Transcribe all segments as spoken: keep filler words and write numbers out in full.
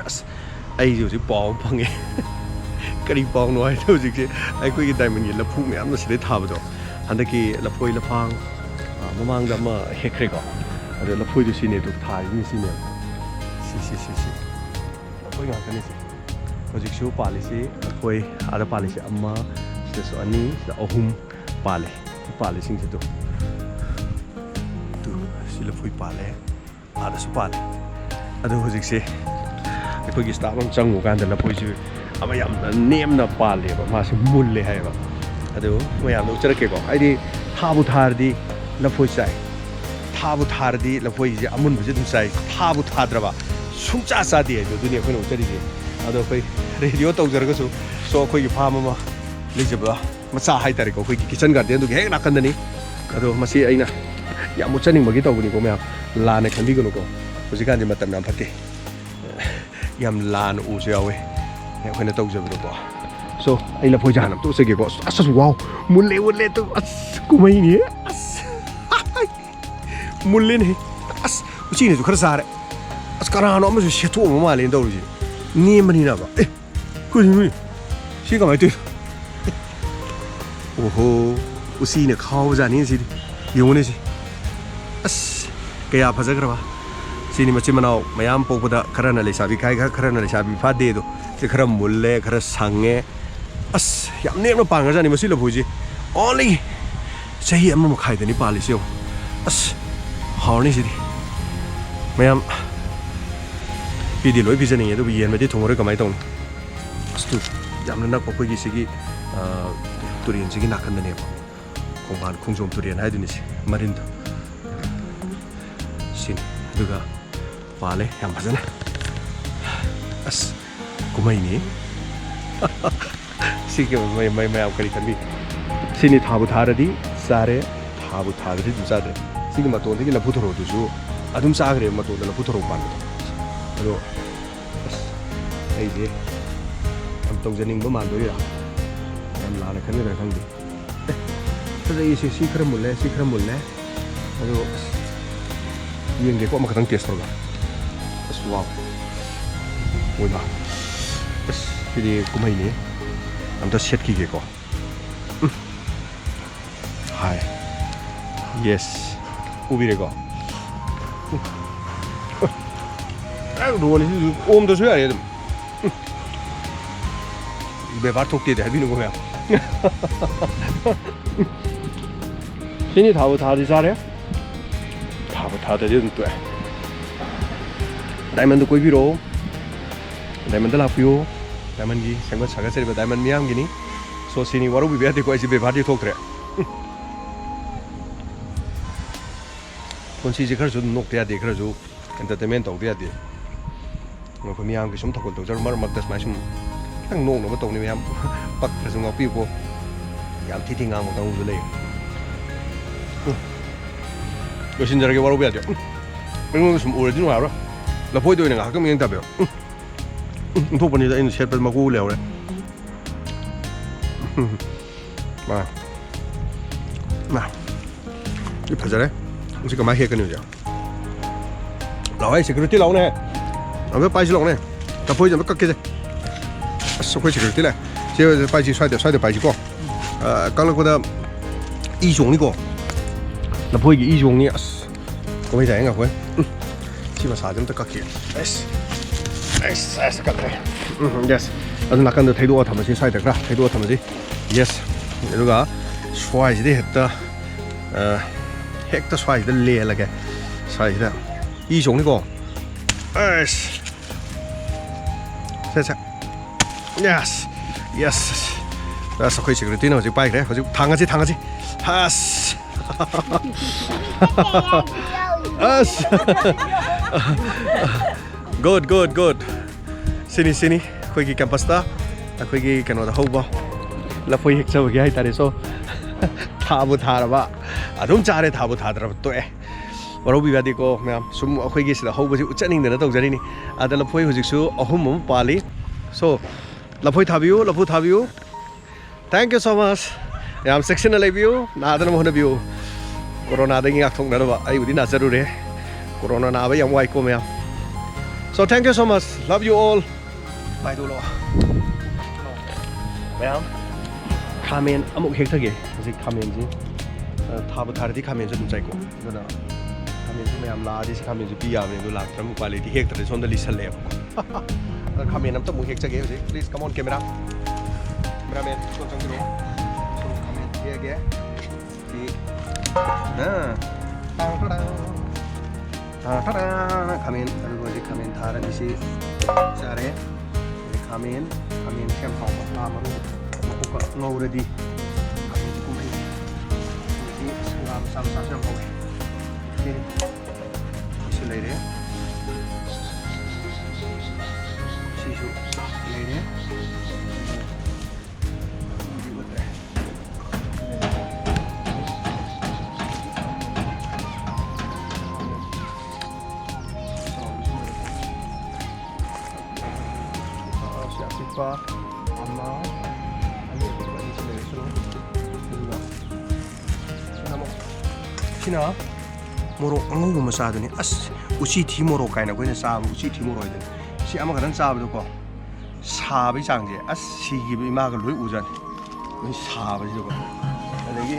ꯑꯁ, ꯑꯩꯁꯦ ꯍꯧꯖꯤꯛ ꯄꯥꯎ ꯑꯃ ꯐꯪꯉꯦ꯫ ꯀꯔꯤ ꯄꯥꯎꯅꯣ ꯍꯥꯏꯗꯤ, ꯍꯧꯖꯤꯛꯁꯦ ꯑꯩꯈꯣꯏꯒꯤ diamondꯒꯤ ꯂꯐꯨ ꯃꯌꯥꯝꯅ ꯁꯤꯗꯩ ꯊꯥꯕꯗꯣ, ꯍꯟꯗꯛꯀꯤ ꯂꯐꯣꯏ ꯂꯐꯥꯡ, ꯑ, ꯃꯃꯥꯡꯗ ꯑꯃ ꯍꯦꯛꯈ꯭ꯔꯦꯀꯣ꯫ ꯑꯗꯣ ꯂꯐꯣꯏꯗꯣ ꯁꯤꯅꯦ, ꯑꯗꯨ ꯊꯥꯔꯤꯁꯤꯅꯦ ꯁꯤꯅꯦ꯫ ꯁꯤ, ꯁꯤ, ꯁꯤ, ꯁꯤ꯫ ꯂꯐꯣꯏ ꯉꯥꯛꯇꯅꯤ ꯁꯤ꯫ ꯍꯧꯖꯤꯛꯁꯨ ꯄꯥꯜꯂꯤꯁꯤ ꯂꯐꯣꯏ, ꯑꯥꯗ ꯄꯥꯜꯂꯤꯁꯤ ꯑꯃ, ꯁꯤꯗꯁꯨ ꯑꯅꯤ, ꯁꯤꯗ ꯑꯍꯨꯝ ꯄꯥꯜꯂꯤ꯫ ꯁꯤ ꯄꯥꯜꯂꯤꯁꯤꯡꯁꯤꯗꯣ꯫ ꯇꯨ, ꯁꯤ ꯂꯐꯣꯏ ꯄꯥꯜꯂꯦ꯫ ꯑꯥꯗꯁꯨ ꯄꯥꯜꯂꯤ꯫ ꯑꯗꯣ ꯍꯧꯖꯤꯛꯁꯦ ꯑꯩꯈꯣꯏꯒꯤ staff ꯑꯃ ꯆꯪꯉꯨ ꯀꯥꯟꯗ ꯂꯐꯣꯏꯁꯤ ꯑꯃ ꯌꯥꯝꯅ ꯅꯦꯝꯅ ꯄꯥꯜꯂꯦꯕ, ꯃꯥꯁꯤ ꯃꯨꯜꯂꯦ ꯍꯥꯏꯌꯦꯕ꯫ ꯑꯗꯨ ꯃꯌꯥꯝꯗ ꯎꯠꯆꯔꯛꯀꯦꯀꯣ꯫ ꯍꯥꯏꯗꯤ ꯊꯥꯕꯨ ꯊꯥꯔꯗꯤ ꯂꯐꯣꯏ ꯆꯥꯏ, ꯊꯥꯕꯨ ꯊꯥꯔꯗꯤ ꯂꯐꯣꯏꯁꯦ ꯑꯃꯨꯟꯕꯁꯦ ꯑꯗꯨꯝ ꯆꯥꯏ, ꯊꯥꯕꯨ ꯊꯥꯗ꯭ꯔꯕ ꯁꯨꯡꯆꯥ ꯆꯥꯗꯦ ꯍꯥꯏꯗꯣ, ꯑꯗꯨꯅꯤ ꯑꯩꯈꯣꯏꯅ ꯎꯠꯆꯔꯤꯁꯦ꯫ ꯑꯗꯣ ꯑꯩꯈꯣꯏ radio ꯇꯧꯖꯔꯒꯁꯨ, so ꯑꯩꯈꯣꯏꯒꯤ farm ꯑꯃ ꯂꯩꯖꯕ ꯃꯆꯥ ꯍꯥꯏꯇꯥꯔꯦꯀꯣ, ꯑꯩꯈꯣꯏꯒꯤ kitchen gardenꯗꯨꯒꯤ ꯍꯦꯛ ꯅꯥꯀꯟꯗꯅꯤ꯫ ꯑꯗꯣ ꯃꯁꯤ ꯑꯩꯅ ꯌꯥꯝ ꯎꯠꯆꯅꯤꯡꯕꯒꯤꯀꯣ ꯃꯌꯥꯝ, ꯂꯥꯟꯅ ꯈꯟꯕꯤꯒꯅꯨꯀꯣ꯫ ꯍꯧꯖꯤꯛꯀꯥꯟꯗꯤ ꯃꯇꯝ ꯌꯥꯝ ꯐꯠꯇꯦ, ꯌꯥꯝ ꯂꯥꯟꯅ ꯎꯕꯁꯨ ꯌꯥꯎꯋꯦ ꯑꯩꯈꯣꯏꯅ ꯇꯧꯖꯕꯗꯀꯣ꯫ So ꯑꯩ ꯂꯐꯣꯏꯁꯦ ꯍꯥꯟꯅ ꯑꯝꯇ ꯎꯠꯆꯒꯦꯀꯣ꯫ ꯑꯁ, ꯑꯁ, wow, ꯃꯨꯜꯂꯦ, ꯃꯨꯜꯂꯦ꯫ ꯑꯗꯨ, ꯑꯁ, ꯀꯨꯝꯍꯩꯅꯤ꯫ ꯑꯁ, ꯃꯨꯜꯂꯦꯅꯦ꯫ ꯑꯁ, ꯎꯆꯤꯅꯁꯨ ꯈꯔ ꯆꯥꯔꯦ꯫ ꯑꯁ, ꯀꯅꯥꯅꯣ ꯑꯃꯁꯨ ꯁꯦꯠꯇꯣꯛꯑꯝꯕ ꯃꯥꯜꯂꯦꯅ ꯇꯧꯔꯤꯁꯦ, ꯅꯦꯝꯕꯅꯤꯅꯕ꯫ ꯑꯦ, ꯀꯩꯅꯣꯅꯦ? ꯁꯤ ꯀꯃꯥꯏꯅ ꯇꯧꯔꯤꯅꯣ? ꯑꯣꯍꯣ, ꯎꯆꯤꯅ ꯈꯥꯎꯕꯖꯥꯠꯅꯤ ꯁꯤꯗꯤ꯫ ꯌꯦꯡꯉꯨꯅꯦ ꯁꯤ꯫ ꯑꯁ, ꯀꯌꯥ ꯐꯖꯈ꯭ꯔꯕ꯫ ꯁꯤꯅꯤ ꯃꯆꯤꯟ ꯃꯅꯥꯎ ꯃꯌꯥꯝ ꯄꯣꯛꯄꯗ ꯈꯔꯅ ꯂꯩꯁꯥꯕꯤ ꯈꯥꯏ, ꯈꯔ, ꯈꯔꯅ ꯂꯩꯁꯥꯕꯤ ꯐꯥꯗꯦ ꯑꯗꯣ꯫ ꯁꯤ ꯈꯔ ꯃꯨꯜꯂꯦ, ꯈꯔ ꯁꯪꯉꯦ꯫ ꯑꯁ, ꯌꯥꯝ ꯅꯦꯝꯅ ꯄꯥꯟꯈ꯭ꯔꯖꯥꯠꯅꯤ ꯃꯁꯤ ꯂꯐꯣꯏꯁꯤ꯫ Only ꯆꯍꯤ ꯑꯃ ꯃꯈꯥꯏꯗꯅꯤ ꯄꯥꯜꯂꯤꯁꯤ ꯌꯦꯡꯉꯨ꯫ ꯑꯁ, ꯍꯥꯎꯔꯅꯤ ꯁꯤꯗꯤ꯫ ꯃꯌꯥꯝ, ꯄꯤꯗꯤ ꯂꯣꯏ ꯄꯤꯖꯅꯤꯡꯉꯦ, ꯑꯗꯨꯕꯨ ꯌꯦꯟꯕꯗꯤ ꯊꯨꯡꯉꯔꯣꯏ, ꯀꯃꯥꯏꯅ ꯇꯧꯅꯤ? ꯑꯁ, ꯇꯨ, ꯌꯥꯝꯅ ꯅꯛꯄ ꯑꯩꯈꯣꯏꯒꯤ ꯁꯤꯒꯤ, ꯑ, ꯇꯨꯔꯦꯟꯁꯤꯒꯤ ꯅꯥꯀꯟꯗꯅꯦꯕ꯫ ꯈꯣꯡꯕꯥꯟ ꯈꯣꯡꯖꯣꯝ ꯇꯨꯔꯦꯜ ꯍꯥꯏꯗꯨꯅꯤ ꯁꯤ, ꯃꯔꯤꯟꯗꯣ꯫ ꯁꯤꯅꯤ꯫ ꯑꯗꯨꯒ ꯄꯥꯜꯂꯦ ꯌꯥꯝ ꯐꯖꯅ꯫ ꯑꯁ, ꯀꯨꯝꯍꯩꯅꯤ꯫ ꯁꯤꯒꯤ ꯃꯩ-, ꯃꯩ-, ꯃꯌꯥꯝ ꯀꯔꯤ ꯈꯟꯕꯤ? ꯁꯤꯅꯤ, ꯊꯥꯕꯨ ꯊꯥꯔꯗꯤ ꯆꯥꯔꯦ, ꯊꯥꯕꯨ ꯊꯥꯗ꯭ꯔꯗꯤ ꯑꯗꯨꯝ ꯆꯥꯗ꯭ꯔꯦ꯫ ꯁꯤꯒꯤ ꯃꯇꯣꯟꯗꯒꯤ ꯂꯐꯨ ꯊꯔꯣꯗꯨꯁꯨ ꯑꯗꯨꯝ ꯆꯥꯈ꯭ꯔꯦꯕ, ꯃꯇꯣꯟꯗ ꯂꯐꯨ ꯊꯔꯣ ꯄꯥꯟꯕꯗꯣ꯫ ꯑꯗꯣ, ꯑꯁ, ꯑꯩꯁꯦ ꯌꯥꯝ ꯇꯧꯖꯅꯤꯡꯕ ꯃꯥꯟꯗꯣꯏꯔꯥ? ꯌꯥꯝ ꯂꯥꯟꯅ ꯈꯟꯒꯗ꯭ꯔꯥ ꯈꯪꯗꯦ꯫ ꯑꯦ, ꯐꯖꯩꯌꯦ ꯁꯤ, ꯁꯤ ꯈꯔ ꯃꯨꯜꯂꯦ, ꯁꯤ ꯈꯔ ꯃꯨꯜꯂꯦ꯫ ꯑꯗꯣ, ꯑꯁ, ꯌꯦꯡꯒꯦꯀꯣ, ꯑꯃꯈꯛꯇꯪ taste ꯇꯧꯔꯒ꯫ ꯑꯁ, wow꯫ ꯃꯣꯏꯃ, ꯑꯁ, ꯁꯤꯗꯤ ꯀꯨꯝꯍꯩꯅꯤ꯫ ꯑꯝꯇ ꯁꯦꯠꯈꯤꯒꯦꯀꯣ꯫ ꯎꯝ꯫ ꯍꯥꯏ꯫ ꯌꯦꯁ꯫ ꯎꯕꯤꯔꯦꯀꯣ? ꯎꯝ꯫ ꯑꯦ, ꯔꯣꯜꯁꯤꯁꯨ ꯑꯣꯝꯗꯁꯨ ꯌꯥꯔꯦ ꯑꯗꯨꯝ꯫ ꯎꯝ꯫ ꯕꯦꯕꯥꯔ ꯊꯣꯛꯇꯦꯗꯤ ꯍꯥꯏꯕꯤꯅꯨꯀꯣ ꯃꯌꯥꯝ꯫ ꯁꯤꯅꯤ ꯊꯥꯕꯨ ꯊꯥꯗꯤ ꯆꯥꯔꯦ꯫ ꯊꯥꯕꯨ ꯊꯥꯗꯗꯤ ꯑꯗꯨꯝ ꯇꯣꯛꯑꯦ꯫ ꯗꯥꯏꯃꯟꯗ ꯀꯣꯏꯕꯤꯔꯛꯑꯣ꯫ ꯗꯥꯏꯃꯟꯗ ꯂꯥꯛꯄꯤꯌꯨ꯫ ꯗꯥꯏꯃꯟꯒꯤ ꯁꯦꯝꯒꯠ ꯁꯥꯒꯠꯆꯔꯤꯕ ꯗꯥꯏꯃꯟ ꯃꯤꯌꯥꯝꯒꯤꯅꯤ꯫ So, ꯁꯤꯅꯤ ꯋꯥꯔꯧꯕꯤꯕ ꯌꯥꯗꯦꯀꯣ, ꯑꯩꯁꯦ ꯕꯦꯕꯥꯔꯗꯤ ꯊꯣꯛꯇ꯭ꯔꯦ꯫ ꯄꯨꯟꯁꯤꯁꯦ ꯈꯔꯁꯨ ꯑꯗꯨꯝ ꯅꯣꯛꯇ ꯌꯥꯗꯦ, ꯈꯔꯁꯨ entertainment ꯇꯧꯗ ꯌꯥꯗꯦ꯫ ꯑꯩꯈꯣꯏ ꯃꯤꯌꯥꯝꯒꯤ ꯁꯨꯝ ꯊꯧꯒꯜ ꯇꯧꯖꯔ ꯃꯔꯛ ꯃꯔꯛꯇ ꯁꯨꯃꯥꯏ ꯁꯨꯝ ꯈꯤꯇꯪ ꯅꯣꯛꯅꯕ ꯇꯧꯅꯤ ꯃꯌꯥꯝ꯫ ꯄꯛꯇ꯭ꯔꯁꯨ ꯉꯥꯛꯄꯤꯌꯨꯀꯣ꯫ ꯌꯥꯝ ꯊꯤ ꯊꯤ ꯉꯥꯡꯕ ꯀꯥꯡꯕꯨꯁꯨ ꯂꯩ꯫ ꯎꯝ꯫ ꯂꯣꯏꯁꯤꯟꯖꯔꯒꯦ, ꯋꯥꯔꯧꯕ ꯌꯥꯗꯦ꯫ ꯎꯝ꯫ ꯑꯩꯉꯣꯟꯗ ꯁꯨꯝ ꯎꯔꯗꯤ ꯅꯨꯡꯉꯥꯏꯔꯣꯏ꯫ ꯂꯐꯣꯏꯗ ꯑꯣꯏꯅ ꯉꯥꯏꯍꯥꯛꯇꯪ ꯃꯤꯠꯌꯦꯡ ꯇꯥꯕꯤꯔꯣ꯫ ꯎꯝ꯫ ꯎꯝ, ꯏꯟꯊꯣꯛꯄꯅꯤꯗ ꯑꯩꯅ ꯁꯦꯠꯄꯗ ꯃꯀꯨ ꯂꯩꯍꯧꯔꯦ꯫ ꯎꯝ꯫ ꯃꯥ꯫ ꯃꯥ꯫ ꯁꯤ ꯐꯖꯔꯦ꯫ ꯁꯤ ꯀꯃꯥꯏꯅ ꯍꯦꯛꯀꯅꯤ ꯍꯧꯖꯤꯛ? ꯂꯥꯛꯑꯣꯍꯦ, security ꯂꯥꯛꯑꯣꯅꯦ꯫ ꯑꯝꯇ ꯄꯥꯏꯁꯤ ꯂꯥꯛꯑꯣꯅꯦ꯫ ꯂꯐꯣꯏꯁꯦ ꯑꯝꯇ ꯀꯛꯀꯦꯁꯦ꯫ ꯑꯁ, ꯑꯩꯈꯣꯏ security ꯂꯥꯛꯑꯦ꯫ ꯁꯤ ꯄꯥꯏꯁꯤ, ꯁ꯭ꯋꯥꯏꯗ, ꯁ꯭ꯋꯥꯏꯗ ꯄꯥꯏꯁꯤꯀꯣ꯫ ꯑ, ꯀꯛꯂꯛꯄꯗ ꯏ ꯆꯣꯡꯅꯤꯀꯣ꯫ ꯂꯐꯣꯏꯒꯤ ꯏ ꯆꯣꯡꯅꯤ꯫ ꯑꯁ, ꯀꯃꯥꯏ ꯇꯧꯔꯦ ꯉꯥꯏꯈꯣ꯫ ꯎꯝ꯫ ꯁꯤ ꯃꯁꯥꯁꯦ ꯑꯝꯇ ꯀꯛꯈꯤꯒꯦ꯫ ꯑꯁ꯫ ꯑꯁ, ꯑꯁ, ꯀꯛꯈ꯭ꯔꯦ꯫ ꯎꯝ, yes꯫ ꯑꯗꯨ ꯅꯥꯀꯟꯗ ꯊꯩꯗꯣꯛꯑ ꯊꯝꯃꯁꯤ, ꯁ꯭ꯋꯥꯏꯗ ꯈꯔ ꯊꯩꯗꯣꯛꯑ ꯊꯝꯃꯁꯤ꯫ Yes꯫ ꯑꯗꯨꯒ ꯁ꯭ꯋꯥꯏꯁꯤꯗ ꯍꯦꯛꯇ ꯑ, ꯍꯦꯛꯇ ꯁ꯭ꯋꯥꯏꯁꯤꯗ ꯂꯦꯜꯂꯒꯦ꯫ ꯁ꯭ꯋꯥꯏꯁꯤꯗ ꯏ ꯆꯣꯡꯅꯤꯀꯣ꯫ ꯑꯁ꯫ ꯁꯦ, ꯁꯦ꯫ Yes꯫ Yes꯫ ꯑꯁ, ꯑꯩꯈꯣꯏ securityꯅ ꯍꯧꯖꯤꯛ ꯄꯥꯏꯈ꯭ꯔꯦ꯫ ꯍꯧꯖꯤꯛ ꯊꯥꯡꯉꯁꯤ, ꯊꯥꯡꯉꯁꯤ꯫ ꯑꯁ꯫ ꯑꯁ꯫ Good, good, good꯫ ꯁꯤꯅꯤ, ꯁꯤꯅꯤ꯫ ꯑꯩꯈꯣꯏꯒꯤ campusꯇ, ꯑꯩꯈꯣꯏꯒꯤ ꯀꯩꯅꯣꯗ ꯍꯧꯕ ꯂꯐꯣꯏ ꯍꯦꯛꯆꯕꯒꯤ ꯍꯥꯏꯇꯥꯔꯦ꯫ So, ꯊꯥꯕꯨ ꯊꯥꯔꯕ ꯑꯗꯨꯝ ꯆꯥꯔꯦ, ꯊꯥꯕꯨ ꯊꯥꯗ꯭ꯔꯕ ꯇꯣꯛꯑꯦ꯫ ꯋꯥꯔꯧꯕꯤꯕ ꯌꯥꯗꯦꯀꯣ ꯃꯌꯥꯝ꯫ ꯁꯨꯝ ꯑꯩꯈꯣꯏꯒꯤ ꯁꯤꯗ ꯍꯧꯕꯁꯤ ꯎꯠꯆꯅꯤꯡꯗꯅ ꯇꯧꯖꯔꯤꯅꯤ꯫ ꯑꯗ ꯂꯐꯣꯏ ꯍꯧꯖꯤꯛꯁꯨ ꯑꯍꯨꯝ ꯑꯃ ꯄꯥꯜꯂꯤ꯫ So, ꯂꯐꯣꯏ ꯊꯥꯕꯤꯌꯨ, ꯂꯐꯨ ꯊꯥꯕꯤꯌꯨ꯫ Thank you so much꯫ ꯌꯥꯝ ꯆꯦꯛꯁꯤꯟꯅ ꯂꯩꯕꯤꯌꯨ, ꯅꯥꯗꯅꯕ ꯍꯣꯠꯅꯕꯤꯌꯨ꯫ ꯀꯣꯔꯣꯅꯥꯗꯒꯤ ꯉꯥꯛꯊꯣꯛꯅꯅꯕ꯫ ꯑꯩꯕꯨꯗꯤ ꯅꯥꯖꯔꯨꯔꯦ꯫ ꯀꯣꯔꯣꯅꯥ ꯅꯥꯕ ꯌꯥꯝ ꯋꯥꯏꯀꯣ ꯃꯌꯥꯝ꯫ So thank you so much. Love you all. ꯄꯥꯏꯗꯣꯛꯂꯛꯑꯣ꯫ ꯃꯌꯥꯝ ꯈꯥꯃꯦꯟ ꯑꯃꯨꯛ ꯍꯦꯛꯊꯒꯦ꯫ ꯍꯧꯖꯤꯛ ꯈꯥꯃꯦꯟꯁꯤ, ꯑ, ꯊꯥꯕꯨ ꯊꯥꯔꯗꯤ ꯈꯥꯃꯦꯟꯁꯨ ꯑꯗꯨꯝ ꯆꯥꯏꯀꯣ꯫ ꯑꯗꯨꯅ ꯈꯥꯃꯦꯟꯁꯨ ꯃꯌꯥꯝ ꯂꯥꯛꯑꯗꯤ ꯁꯤ ꯈꯥꯃꯦꯟꯁꯨ ꯄꯤ ꯌꯥꯕꯅꯤ, ꯑꯗꯨ ꯂꯥꯛꯇ꯭ꯔꯕꯅꯤꯅ ꯎꯄꯥꯏ ꯂꯩꯇꯦ, ꯍꯦꯛꯇ꯭ꯔꯗꯤ ꯁꯣꯝꯗ ꯂꯤꯁꯜꯂꯛꯑꯦꯕꯀꯣ꯫ ꯑꯗ ꯈꯥꯃꯦꯟ ꯑꯝꯇ ꯑꯃꯨꯛ ꯍꯦꯛꯆꯒꯦ ꯍꯧꯖꯤꯛ꯫ Please, come on, camera. Cameraman, ꯁꯣꯝ ꯆꯪꯕꯤꯔꯛꯑꯣ꯫ ꯁꯣꯝ ꯈꯥꯃꯦꯟ ꯍꯦꯛꯑꯒꯦ꯫ ꯁꯤ, ꯑ, ꯇꯥꯡ ꯇꯥꯡ꯫ ꯇꯥꯡ ꯇꯥꯡ꯫ ꯈꯥꯃꯦꯟ, ꯑꯗꯨꯒ ꯍꯧꯖꯤꯛ ꯈꯥꯃꯦꯟ ꯊꯥꯔꯗꯤ ꯁꯤ ꯆꯥꯔꯦ꯫ ꯑꯗꯩ ꯈꯥꯃꯦꯟ, ꯈꯥꯃꯦꯟꯁꯦ ꯌꯥꯝ ꯍꯥꯎꯕ꯫ ꯉꯥ ꯃꯔꯨ ꯃꯀꯨꯞꯀ ꯉꯧꯔꯗꯤ ꯈꯥꯃꯦꯟ ꯀꯨꯝꯍꯩ꯫ ꯑꯗꯒꯤ ꯑꯁ ꯉꯥ ꯃꯆꯥ ꯃꯆꯥꯁꯨ ꯌꯥꯝ ꯍꯧꯋꯦ꯫ ꯁꯤꯁꯨ ꯂꯩꯔꯦ꯫ ꯁꯤꯁꯨ ꯂꯩꯔꯦ꯫ ꯁꯤ ꯑꯄꯤꯛꯄ ꯑꯃ, ꯑꯅꯤ ꯑꯄꯤꯛꯄ ꯑꯅꯤꯁꯤ ꯂꯩꯔꯁꯅꯨ꯫ ꯑꯗꯨꯒ ꯁꯤꯅ ꯑꯃꯨꯛ, ꯁꯤꯅ ꯃꯣꯔꯣꯛ ꯑꯉꯧꯕ ꯃꯆꯥꯗꯨꯅꯤ꯫ ꯑꯁ, ꯎꯆꯤ ꯊꯤ ꯃꯣꯔꯣꯛ ꯀꯥꯏꯅ ꯑꯩꯈꯣꯏꯅ ꯆꯥꯕ ꯎꯆꯤ ꯊꯤ ꯃꯣꯔꯣꯛ ꯍꯥꯏꯗꯨꯅꯤ꯫ ꯁꯤ ꯑꯃꯈꯛꯇꯪ ꯆꯥꯕꯗꯀꯣ, ꯁꯥꯕꯒꯤ ꯆꯥꯡꯁꯦ, ꯑꯁ, ꯁꯤꯈꯤꯕ ꯏꯃꯥꯒ ꯂꯣꯏ ꯎꯖꯥꯠꯅꯤ꯫ ꯂꯣꯏ ꯁꯥꯕꯁꯤꯗꯀꯣ꯫ ꯑꯗꯒꯤ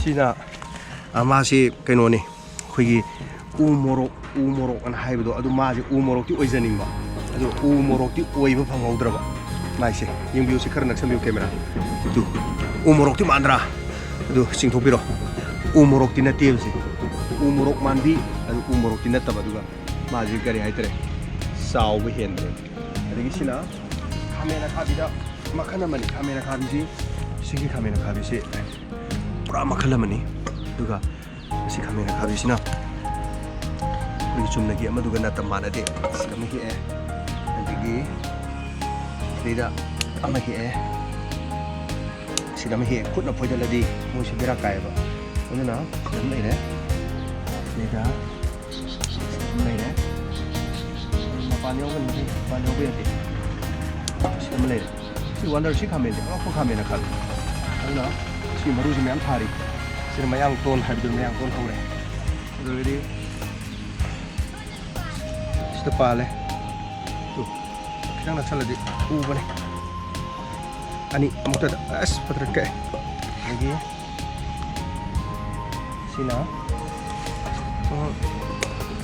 ꯁꯤꯅ, ꯑ, ꯃꯥꯁꯤ ꯀꯩꯅꯣꯅꯤ, ꯑꯩꯈꯣꯏꯒꯤ ꯎ ꯃꯣꯔꯣꯛ, ꯎ ꯃꯣꯔꯣꯛ ꯑꯅ ꯍꯥꯏꯕꯗꯣ, ꯑꯗꯨ ꯃꯥꯁꯦ ꯎ ꯃꯣꯔꯣꯛꯇꯤ ꯑꯣꯏꯖꯅꯤꯡꯕ, ꯑꯗꯨ ꯎ ꯃꯣꯔꯣꯛꯇꯤ ꯑꯣꯏꯕ ꯐꯪꯍꯧꯗ꯭ꯔꯕ꯫ ꯃꯥꯏꯁꯦ ꯌꯦꯡꯕꯤꯌꯨ, ꯁꯤ ꯈꯔ ꯅꯛꯁꯟꯕꯤꯌꯨ camera꯫ ꯇꯨ, ꯎ ꯃꯣꯔꯣꯛꯇꯤ ꯃꯥꯟꯗ꯭ꯔꯥ? ꯑꯗꯨ ꯆꯤꯡꯊꯣꯛꯄꯤꯔꯣ꯫ ꯎ ꯃꯣꯔꯣꯛꯇꯤ ꯅꯠꯇꯦꯕ ꯁꯤ꯫ ꯎ ꯃꯣꯔꯣꯛ ꯃꯥꯟꯕꯤ, ꯑꯗꯨ ꯎ ꯃꯣꯔꯣꯛꯇꯤ ꯅꯠꯇꯕ꯫ ꯑꯗꯨꯒ ꯃꯥꯁꯤ ꯀꯔꯤ ꯍꯥꯏꯇꯥꯔꯦ, ꯆꯥꯎꯕ ꯍꯦꯟꯗ꯭ꯔꯦ꯫ ꯑꯗꯒꯤ ꯁꯤꯅ ꯈꯥꯃꯦꯟ ꯑꯈꯥꯕꯤꯗ ꯃꯈꯜ ꯑꯃꯅꯤ꯫ ꯈꯥꯃꯦꯟ ꯑꯈꯥꯕꯤꯁꯤ, ꯁꯤꯒꯤ ꯈꯥꯃꯦꯟ ꯑꯈꯥꯕꯤꯁꯤ ꯄꯨꯔꯥ ꯃꯈꯜ ꯑꯃꯅꯤ꯫ ꯑꯗꯨꯒ ꯃꯁꯤ ꯈꯥꯃꯦꯟ ꯑꯈꯥꯕꯤꯁꯤꯅ ꯑꯩꯈꯣꯏꯒꯤ ꯆꯨꯝꯅꯒꯤ ꯑꯃꯗꯨꯒ ꯅꯠꯇ ꯃꯥꯟꯅꯗꯦ꯫ ꯁꯤꯗ ꯑꯃ ꯍꯦꯛꯑꯦ, ꯑꯗꯒꯤ ꯁꯤꯗꯩꯗ ꯑꯃ ꯍꯦꯛꯑꯦ, ꯁꯤꯗ ꯑꯃ ꯍꯦꯛꯑꯦ꯫ ꯈꯨꯠꯅ ꯐꯣꯏꯗꯠꯂꯗꯤ ꯃꯣꯏꯁꯤ ꯕꯦꯔꯥ ꯀꯥꯏꯌꯦꯕ꯫ ꯑꯗꯨꯅ ꯁꯤꯗ ꯑꯃ ꯂꯩꯔꯦ, ꯁꯤꯗꯩꯗ ꯁꯤꯗ ꯑꯃ ꯂꯩꯔꯦ꯫ ꯃꯄꯥꯟ ꯌꯥꯎꯕꯅꯤꯗꯤ, ꯃꯄꯥꯟ ꯌꯥꯎꯕ ꯌꯥꯗꯦ꯫ ꯁꯤꯗ ꯑꯃ ꯂꯩꯔꯦ꯫ ꯁꯤ wonder, ꯁꯤ ꯈꯥꯃꯦꯟꯁꯦ ꯑꯉꯛꯄ ꯈꯥꯃꯦꯟ ꯑꯈꯥꯕꯤ꯫ ꯑꯗꯨꯅ ꯁꯤ ꯃꯔꯨꯁꯤ ꯃꯌꯥꯝ ꯊꯥꯔꯤ꯫ ꯁꯤꯅ ꯃꯌꯥꯡꯇꯣꯟ ꯍꯥꯏꯕꯗꯨ, ꯃꯌꯥꯡꯇꯣꯟ ꯍꯧꯔꯦ꯫ ꯑꯗꯨꯗꯒꯤꯗꯤ ꯄꯥꯜꯂꯦ꯫ ꯇꯨ, ꯈꯤꯇꯪ ꯅꯛꯁꯜꯂꯗꯤ ꯎꯕꯅꯦ꯫ ꯑꯅꯤ ꯑꯃꯨꯛꯇꯗ꯫ ꯑꯁ, ꯐꯠꯇ꯭ꯔ ꯀꯛꯑꯦ꯫ ꯑꯗꯒꯤ ꯁꯤꯅ, ꯎꯝ,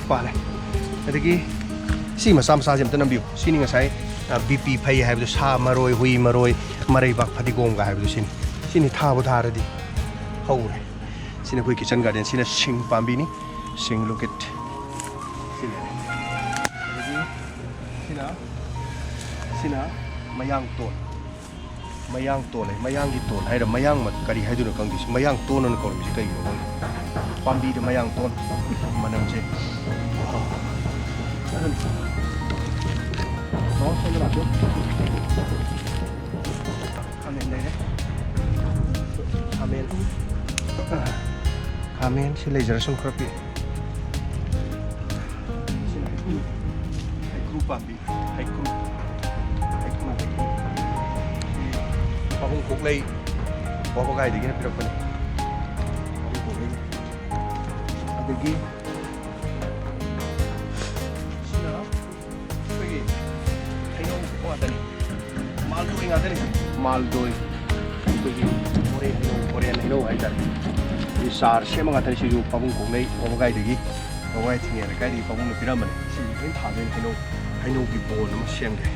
ꯄꯥꯜꯂꯦ꯫ ꯑꯗꯒꯤ ꯁꯤ ꯃꯆꯥ ꯃꯆꯥꯁꯦ ꯑꯝꯇ ꯅꯝꯕꯤꯌꯨ꯫ ꯁꯤꯅꯤ ꯉꯁꯥꯏ, ꯑ, BP ꯐꯩ ꯍꯥꯏꯕꯗꯣ, ꯁꯥ ꯃꯔꯣꯏ, ꯍꯨꯏ ꯃꯔꯣꯏ, ꯃꯔꯩꯕꯥꯛ ꯐꯗꯤꯒꯣꯝꯒ ꯍꯥꯏꯕꯗꯣ ꯁꯤꯅꯤ꯫ ꯁꯤꯅꯤ ꯊꯥꯕꯨ ꯊꯥꯔꯗꯤ ꯍꯧꯔꯦ꯫ ꯁꯤꯅ ꯑꯩꯈꯣꯏ kitchen garden꯫ ꯁꯤꯅ ꯁꯤꯡ ꯄꯥꯝꯕꯤꯅꯤ꯫ ꯁꯤꯡ, look it꯫ ꯁꯤ ꯂꯩꯔꯦ꯫ ꯑꯗꯒꯤ ꯁꯤꯅ, ꯁꯤꯅ ꯃꯌꯥꯡ ꯇꯣꯟ꯫ ꯃꯌꯥꯡ ꯇꯣꯟ ꯍꯥꯏ, ꯃꯌꯥꯡꯒꯤ ꯇꯣꯟ ꯍꯥꯏꯔ, ꯃꯌꯥꯡ ꯃ-, ꯀꯔꯤ ꯍꯥꯏꯗꯣꯏꯅꯣ ꯈꯪꯗꯦ꯫ ꯁꯤ ꯃꯌꯥꯡ ꯇꯣꯟ ꯑꯅ ꯀꯧꯔꯤꯁꯤ ꯀꯩꯒꯤꯅꯣ ꯈꯪꯗꯦ꯫ ꯄꯥꯝꯕꯤꯗ ꯃꯌꯥꯡ ꯇꯣꯟ꯫ ꯃꯅꯝꯁꯦ꯫ ꯑꯗꯨꯅꯤ꯫ ꯁꯣꯝꯗ ꯂꯥꯛꯄꯤꯌꯨ꯫ ꯈꯥꯃꯦꯟ ꯂꯩꯔꯦ꯫ ꯈꯥꯃꯦꯟ꯫ ꯈꯥꯃꯦꯟ ꯁꯤ ꯂꯩꯖꯔꯁꯅꯨ, ꯈꯔ ꯄꯤ꯫ ꯁꯤꯅ ꯍꯩꯀ꯭ꯔꯨ꯫ ꯍꯩꯀ꯭ꯔꯨ ꯄꯥꯝꯕꯤ꯫ ꯍꯩꯀ꯭ꯔꯨ꯫ ꯍꯩꯀ꯭ꯔꯨ, ꯍꯩꯀ꯭ꯔꯨ꯫ ꯁꯤ ꯄꯥꯕꯨꯡ ꯀꯣꯛꯂꯩ ꯋꯥꯕꯒꯥꯏꯗꯒꯤꯅ ꯄꯤꯔꯛꯄꯅꯤ꯫ ꯄꯥꯕꯨꯡ ꯀꯣꯛꯂꯩ꯫ ꯑꯗꯒꯤ ꯁꯤꯅ ꯑꯩꯈꯣꯏꯒꯤ ꯍꯩꯅꯧ ꯉꯥꯛꯇꯅꯤ꯫ ꯃꯥꯜꯗꯣꯏ ꯉꯥꯛꯇꯅꯤ꯫ ꯃꯥꯜꯗꯣꯏ꯫ ꯑꯩꯈꯣꯏꯒꯤ ꯃꯣꯔꯦ ꯍꯩꯅꯧ, ꯃꯣꯔꯦꯟ ꯍꯩꯅꯧ ꯍꯥꯏꯇꯥꯔꯦ꯫ ꯁꯤ ꯆꯥꯔ ꯁꯦꯝꯕ ꯉꯥꯛꯇꯅꯤ꯫ ꯁꯤꯁꯨ ꯄꯥꯕꯨꯡ ꯀꯣꯛꯂꯩ ꯋꯥꯕꯒꯥꯏꯗꯒꯤ, ꯋꯥꯕꯒꯥꯏ ꯊꯤꯡꯉꯦ ꯂꯩꯀꯥꯏꯗꯒꯤ ꯄꯥꯕꯨꯡꯅ ꯄꯤꯔꯝꯕꯅꯤ꯫ ꯁꯤ ꯂꯣꯏ ꯊꯥꯗꯣꯏꯅꯤ꯫ ꯍꯩꯅꯧ, ꯍꯩꯅꯧꯒꯤ ꯕꯣꯟ ꯑꯃ ꯁꯦꯝꯒꯦ꯫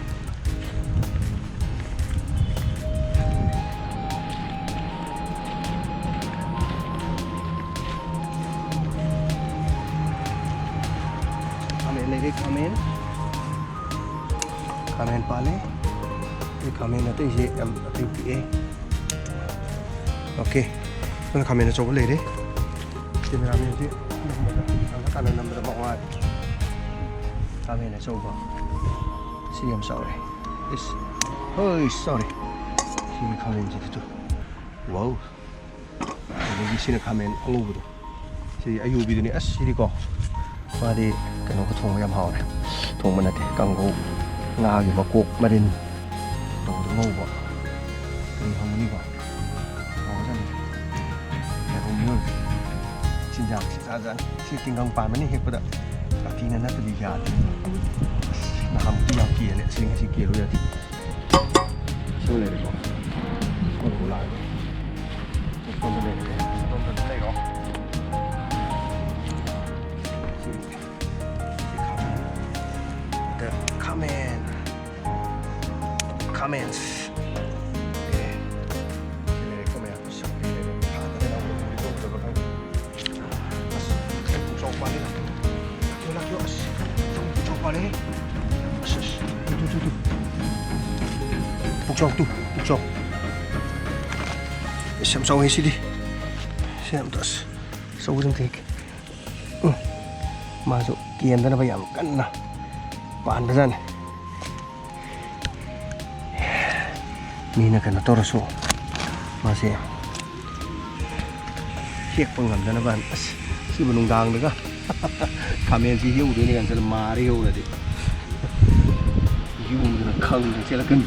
ꯈꯥꯃꯦꯟ ꯂꯩꯔꯦ, ꯈꯥꯃꯦꯟ꯫ ꯈꯥꯃꯦꯟ ꯄꯥꯜꯂꯦ꯫ ꯑꯩ ꯈꯥꯃꯦꯟ ꯑꯇꯩꯁꯦ ꯌꯥꯝ ꯑꯇꯩ ꯄꯤꯛꯑꯦ꯫ OK꯫ ꯅꯪ ꯈꯥꯃꯦꯟ ꯑꯆꯧꯕ ꯂꯩꯔꯦ꯫ Cameramanꯁꯤ ꯅꯝꯕꯗ, ꯅꯝꯕ ꯀꯥꯟꯗ ꯅꯝꯕꯗ ꯃꯋꯥ꯫ ꯈꯥꯃꯦꯟ ꯑꯆꯧꯕ꯫ ꯁꯤ ꯌꯥꯝ ꯆꯥꯎꯔꯦ꯫ ꯏꯁ꯫ ꯍꯣꯏ, ꯆꯥꯎꯔꯦ꯫ ꯁꯤꯒꯤ ꯈꯥꯃꯦꯟꯁꯤꯗꯤ ꯇꯨ꯫ ꯋꯥꯎ꯫ ꯑꯗꯒꯤ ꯁꯤꯅ ꯈꯥꯃꯦꯟ ꯑꯉꯧꯕꯗꯣ꯫ ꯁꯤ ꯑꯌꯨꯕꯤꯗꯨꯅꯤ꯫ ꯑꯁ, ꯁꯤꯗꯤꯀꯣ, ꯃꯥꯗꯤ ꯀꯩꯅꯣꯒ ꯊꯣꯡꯕ ꯌꯥꯝ ꯍꯥꯎꯔꯦ꯫ ꯊꯣꯡꯕ ꯅꯠꯇꯦ, ꯀꯥꯡꯍꯧ, ꯉꯥꯒꯤ ꯃꯀꯣꯛ ꯃꯔꯤꯟ ꯇꯧꯕꯗ ꯉꯧꯕ꯫ ꯀꯔꯤ ꯍꯧꯒꯅꯤꯀꯣ? ꯍꯥꯎꯕꯖꯥꯠꯅꯤ꯫ ꯂꯥꯏꯍꯧ ꯃꯤꯑꯣꯏꯕꯁꯦ ꯆꯤꯟꯖꯥꯛꯁꯤ ꯖꯥꯠ ꯖꯥꯠꯅꯤ꯫ ꯁꯤ ꯇꯤꯡꯈꯪ ꯄꯥꯟꯕꯅꯤ ꯍꯦꯛꯄꯗ꯫ ꯄꯥꯔꯇꯤꯅ ꯅꯠꯇꯗꯤ ꯌꯥꯗꯦ꯫ ꯑꯁ, ꯅꯍꯥꯟꯃꯨꯛꯇꯤ ꯌꯥꯝ ꯀꯦꯜꯂꯦ, ꯑꯁꯤ ꯉꯁꯤ ꯀꯦꯜꯂꯨ ꯌꯥꯗꯦ꯫ ꯁꯤꯃ ꯂꯩꯔꯦꯀꯣ꯫ ꯁꯤꯃ ꯂꯧꯕ ꯂꯥꯛꯑꯒꯦ꯫ ꯁꯣꯝꯗ ꯂꯩꯔꯦ꯫ ꯁꯣꯝꯗ ꯂꯩꯔꯣ꯫ ꯁꯤ, ꯁꯤ ꯈꯥꯃꯦꯟ꯫ ꯑꯗ ꯈꯥꯃꯦꯟ꯫ ꯈꯥꯃꯦꯟ꯫ ꯑꯦ, ꯁꯤ ꯂꯩꯔꯦꯀꯣ ꯃꯌꯥꯝ꯫ ꯁꯧꯒ꯭ꯔꯤ ꯂꯩꯔꯦ꯫ ꯊꯥꯗꯅ ꯌꯥꯎꯕ꯭ꯔꯥ? ꯎꯔꯤꯕ꯭ꯔꯥ ꯎꯗꯕ꯭ꯔꯥ ꯈꯪꯗꯦ꯫ ꯑꯁ, ꯄꯨꯛꯆꯥꯎ ꯄꯥꯜꯂꯦ꯫ ꯂꯥꯛꯄꯤꯌꯨ, ꯂꯥꯛꯄꯤꯌꯨ꯫ ꯑꯁ, ꯄꯨꯛꯆꯥꯎ ꯄꯥꯜꯂꯦ꯫ ꯑꯁ, ꯑꯁ, ꯇꯨ, ꯇꯨ, ꯇꯨ, ꯇꯨ꯫ ꯄꯨꯛꯆꯥꯎ, ꯇꯨ, ꯄꯨꯛꯆꯥꯎ꯫ ꯑꯁ, ꯌꯥꯝ ꯆꯥꯎꯋꯦ ꯁꯤꯗꯤ꯫ ꯁꯤ ꯌꯥꯝ, ꯑꯁ, ꯑꯆꯧꯕꯁꯦ ꯑꯝꯇ ꯍꯦꯛꯀꯦ꯫ ꯎꯝ꯫ ꯃꯥꯁꯨ ꯀꯦꯟꯗꯅꯕ ꯌꯥꯝ ꯀꯟꯅ ꯄꯥꯟꯕꯖꯥꯠꯅꯤ꯫ ꯃꯤꯅ ꯀꯩꯅꯣ ꯇꯧꯔꯁꯨ ꯃꯥꯁꯦ ꯍꯦꯛꯄ ꯉꯝꯗꯅꯕ꯫ ꯑꯁ, ꯁꯤꯕꯨ ꯅꯨꯡꯗꯥꯡꯗꯒ ꯈꯥꯃꯦꯟꯁꯤ ꯍꯦꯛꯎꯗꯣꯏꯅꯤ ꯀꯥꯏꯅ ꯆꯠꯂ ꯃꯥꯔ ꯍꯦꯛꯎꯔꯗꯤ ꯌꯨꯝꯗꯨꯅ ꯈꯪꯗꯅ ꯆꯦꯜꯂꯛꯀꯅꯤ꯫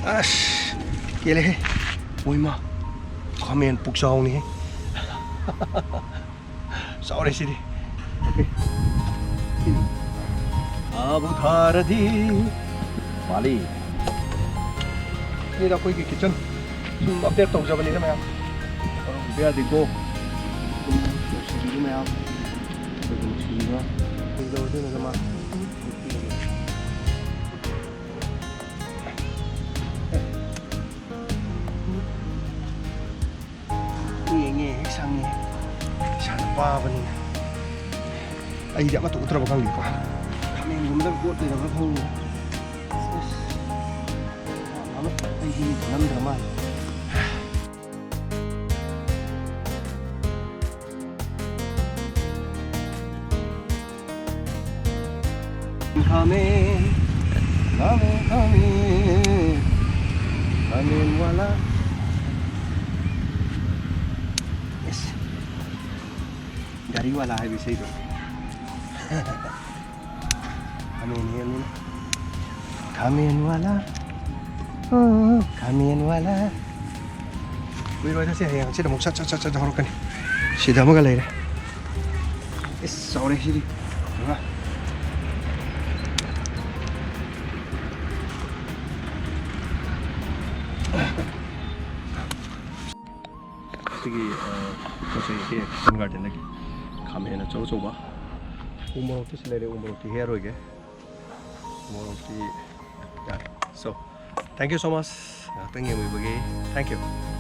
ꯑꯁ, ꯀꯦꯜꯂꯦꯍꯦ꯫ ꯃꯣꯏꯃ, ꯈꯥꯃꯦꯟ ꯄꯨꯛꯆꯥꯎꯅꯤꯍꯦ꯫ ꯆꯥꯎꯔꯦ ꯁꯤꯗꯤ꯫ ꯑꯣꯀꯦ꯫ ꯁꯤꯅꯤ꯫ ꯉꯥꯕꯨ ꯊꯥꯔꯗꯤ꯫ ꯃꯥꯂꯤ꯫ ꯁꯤꯅ ꯑꯩꯈꯣꯏꯒꯤ ꯀꯤꯠꯆꯟ꯫ ꯁꯨꯝ ꯑꯞꯗꯦꯠ ꯇꯧꯖꯕꯅꯤꯗ ꯃꯌꯥꯝ꯫ ꯇꯧꯔꯝꯕ ꯌꯥꯗꯦꯀꯣ꯫ ꯁꯨꯝ ꯅꯨꯡꯁꯤꯕꯤꯕ ꯃꯌꯥꯝ꯫ ꯑꯩꯈꯣꯏꯕꯨ ꯅꯨꯡꯁꯤꯕꯤꯕ꯫ ꯀꯩꯗꯧꯔꯗꯣꯏꯅꯣꯗ ꯃꯥ? ꯌꯦꯡꯉꯦ ꯍꯦꯛ ꯁꯪꯉꯦ꯫ ꯏꯁꯥꯅ ꯄꯥꯕꯅꯤꯅ꯫ ꯑꯩꯗꯤ ꯑꯃꯠꯇ ꯎꯠꯇ꯭ꯔꯕ ꯈꯪꯗꯦꯀꯣ꯫ ꯈꯥꯃꯦꯟꯒꯨꯝꯕꯗ ꯀꯣꯠ ꯂꯩꯔꯕ꯭ꯔꯥ ꯈꯪꯗꯦ꯫ ꯑꯁ, ꯑꯃ ꯑꯩꯗꯤ ꯅꯝꯗ꯭ꯔ ꯃꯥꯜꯂꯦ꯫ ꯈꯥꯃꯦꯟ, ꯈꯥꯃꯦꯟ, ꯈꯥꯃꯦꯟ, ꯈꯥꯃꯦꯟ ꯋꯥꯂꯥ꯫ ꯑꯁ, ꯒꯥꯔꯤ ꯋꯥꯂꯥ ꯍꯥꯏꯕ ꯏꯁꯩꯗꯣ꯫ ꯈꯥꯃꯦꯟ ꯍꯦꯛꯑꯃꯤꯅ꯫ ꯈꯥꯃꯦꯟ ꯋꯥꯂꯥ, ꯑꯣ, ꯈꯥꯃꯦꯟ ꯋꯥꯂꯥ꯫ ꯀꯨꯏꯔꯣꯏꯗ ꯁꯤ, ꯍꯌꯦꯡ ꯍꯪꯆꯤꯠ ꯑꯃꯨꯛ ꯁꯠ ꯁꯠ ꯁꯠ ꯁꯠ ꯍꯧꯔꯛꯀꯅꯤ꯫ ꯁꯤꯗ ꯑꯃꯒ ꯂꯩꯔꯦ꯫ ꯏꯁ, ꯆꯥꯎꯔꯦ ꯁꯤꯗꯤ꯫ ꯁꯤꯒꯤ, ꯑ, ꯄꯣꯠ ꯆꯩ ꯍꯦꯛ ꯀꯤꯆꯟ ꯒꯥꯔꯗꯦꯟꯗꯒꯤ ꯈꯥꯃꯦꯟ ꯑꯆꯧ ꯑꯆꯧꯕ꯫ ꯎ ꯃꯣꯔꯣꯛꯇꯤ ꯁꯤ ꯂꯩꯔꯦ, ꯎ ꯃꯣꯔꯣꯛꯇꯤ ꯍꯦꯛꯑꯔꯣꯏꯒꯦ꯫ ꯎ ꯃꯣꯔꯣꯛꯇꯤ ꯌꯥꯔꯦ꯫ So, thank you so much. ꯉꯥꯏꯍꯥꯛꯇꯪ ꯌꯦꯡꯕꯤꯕꯒꯤ thank you꯫